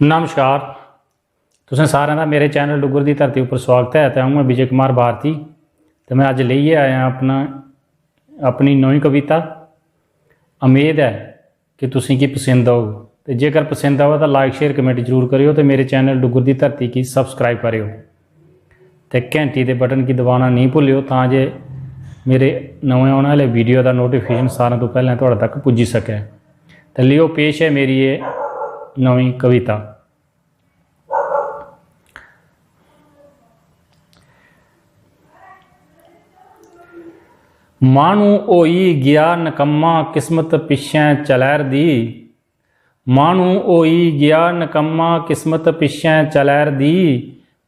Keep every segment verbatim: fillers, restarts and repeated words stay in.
नमस्कार, तुसें सारें दा मेरे चैनल डुग्गर दी धरती उप्पर स्वागत ऐ। ते अ'ऊं आं विजय कुमार भारती ते में अज्ज लेइयै आया अपना, अपनी नमीं कविता। उम्मीद ऐ कि तुसें गी पसंद औग। ते जेकर पसंद आवै तां like, share, comment जरूर करेओ ते मेरे चैनल डुग्गर दी धरती गी subscribe करेओ। ते घैंटी दे बटन गी दबाना नेईं भुल्लेओ तां जे मेरे नमें औने आह्ले वीडियो दा नोटिफिकेशन सारें तो पैह्लें थुआढ़े तक पुज्जी सकै। ते लियो पेश ऐ मेरी एह् नमीं कविता। माह्नू होई गेआ नकम्मा किस्मत पिच्छें चलै'रदी। माह्नू होई गेआ नकम्मा किस्मत पिच्छें चलै'रदी।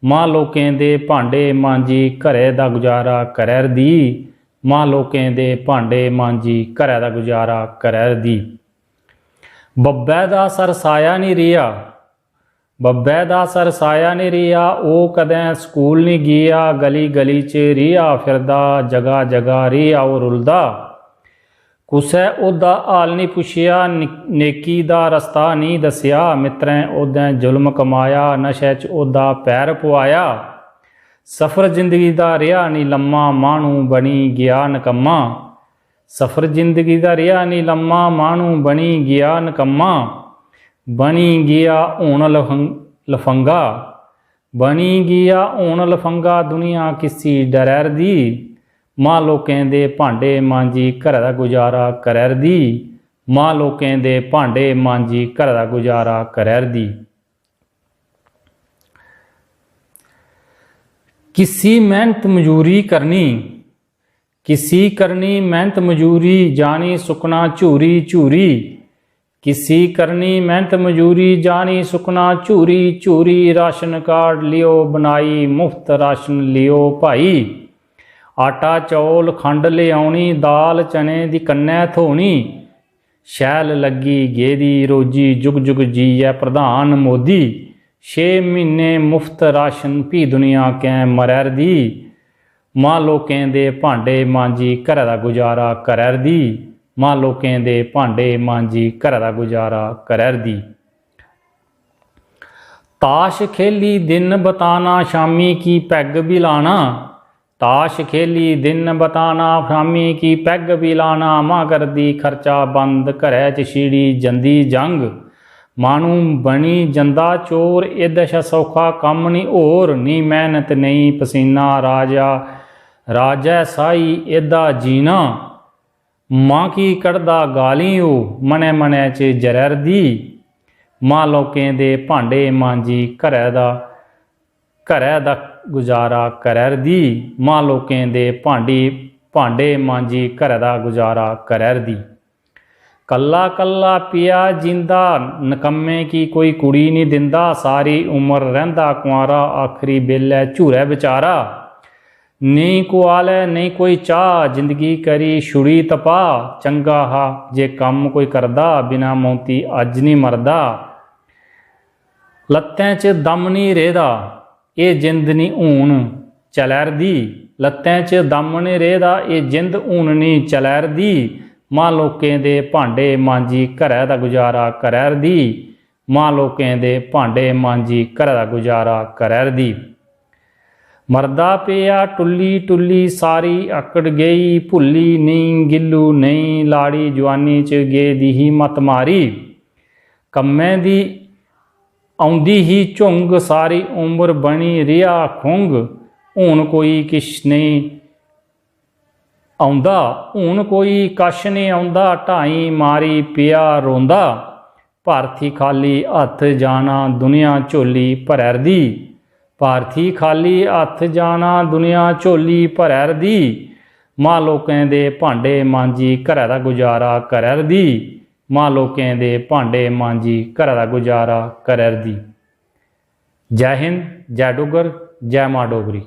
मां लोकें दे भांडे मांजी घरै दा गुजारा करै'रदी। मां लोकें दे भांडे मांजी घरै दा गुजारा करै'रदी। बब्बै दा सरसाया निं रेहा, बब्बै दा सरसाया निं रेहा, ओह् कदें स्कूल निं गेआ, गली गली च रेहा फिरदा, जगह जगह रेहा ओह् रुलदा। कुसै ओह्दा हाल निं पुच्छेआ, ने-, नेकी दा रस्ता निं दस्सेआ, मित्तरें ओह्दें जुल्म कमाया, नशे च ओह्दा पैर पुआया। सफर जिंदगी दा रेहा निं लम्मा, माह्नू बनी गेआ नकम्मा। सफर जिंदगी दा रेहा निं लम्मा, माह्नू बनी गेआ नकम्मा। बनी गेआ हून लफं-, लफंगा, बनी गेआ हून लफंगा, दुनिया किसी डरै'रदी। मां लोकें दे भांडे मांजी घरै दा गुजारा करै'रदी। मां लोकें दे भांडे मांजी घरै दा गुजारा करै'रदी। किसी मेह्नत मजूरी करनी, किसी करनी मेह्नत मजूरी, जानी सुक्कना झूरी झूरी। किसी करनी मेह्नत मजूरी, जानी सुक्कना झूरी झूरी। राशन कार्ड लियो बनाई, मुफ्त राशन लियो भाई। आटा चौल खंड लेऔनी, दाल चने दी कन्नै थ्होनी। शैल लग्गी गेदी रोजी, जुग जुग जियै प्रधान मोदी। छे म्हीने मुफ्त राशन, फ्ही दुनिया कैं मरै'रदी। मां लोकें दे भांडे मांजी घरै दा गुजारा करै'रदी। मां लोकें दे भांडे मांजी घरै दा गुजारा करै'रदी। ताश खेली दिन बताना, शामी की पैग बी लाना। ताश खेली दिन बताना, शामी की पैग बी लाना। मां करदी खर्चा बंद, घरै च छिड़ी जंदी जंग। माह्नू बनी जंदा चोर, एह्दे शा सौखा कम्म निं होर। निं मेह्नत नेईं पसीना, राजा, राजै साही एह्दा जीना। मां की कढदा गालीं ओह्, मनै मनै च जरै'रदी। मां लोकें दे भांडे मांजी घरै दा, घरै दा गुजारा करै'रदी। मां लोकें दे भांडी, भांडे मांजी घरै दा गुजारा करै'रदी। कल्ला कल्ला पेआ जींदा, नकम्में की कोई कुड़ी निं दिंदा। सारी उमर रैंह्दा कुंआरा, आखरी बेल्लै झूरै बचारा। नेईं कुआलै नेईं कोई चाह्, जिंदगी करी छुड़ी तपाह्। चंगा हा जे कम्म कोई करदा, बिना मौती अज्ज निं मरदा। लत्तें च दम निं रेह्दा, एह् जिंद निं हून चलै'रदी। लत्तें च दम निं रेह्दा, एह् जिंद हून निं चलै'रदी। मां लोकें दे भांडे मांजी घरै दा गुजारा करै'रदी। मां लोकें दे भांडे मांजी घरै दा गुजारा करै'रदी। मरदा पेआ टुल्ली टुल्ली, सारी अक्कड़ गेई भुल्ली। नेईं गिल्लू नेईं लाड़ी, जुआनी च गेदी ही मत मारी। कम्मै दी औंदी ही झुंग, सारी उमर बनी रेहा खुंग। हून कोई किश नेईं औंदा, हून कोई कश नेईं औंदा, ढाई मारी पेआ रोंदा। भारती खाल्ली हत्थ जाना, दुनिया झोली भरै'रदी। भारती खाल्ली हत्थ जाना, दुनिया झोली भरै'रदी। मां लोकें दे भांडे मांजी, घरै दा गुजारा करै'रदी। मां लोकें दे भांडे मांजी, घरै दा गुजारा करै'रदी। जै हिंद, जै डुग्गर, जै मां डोगरी।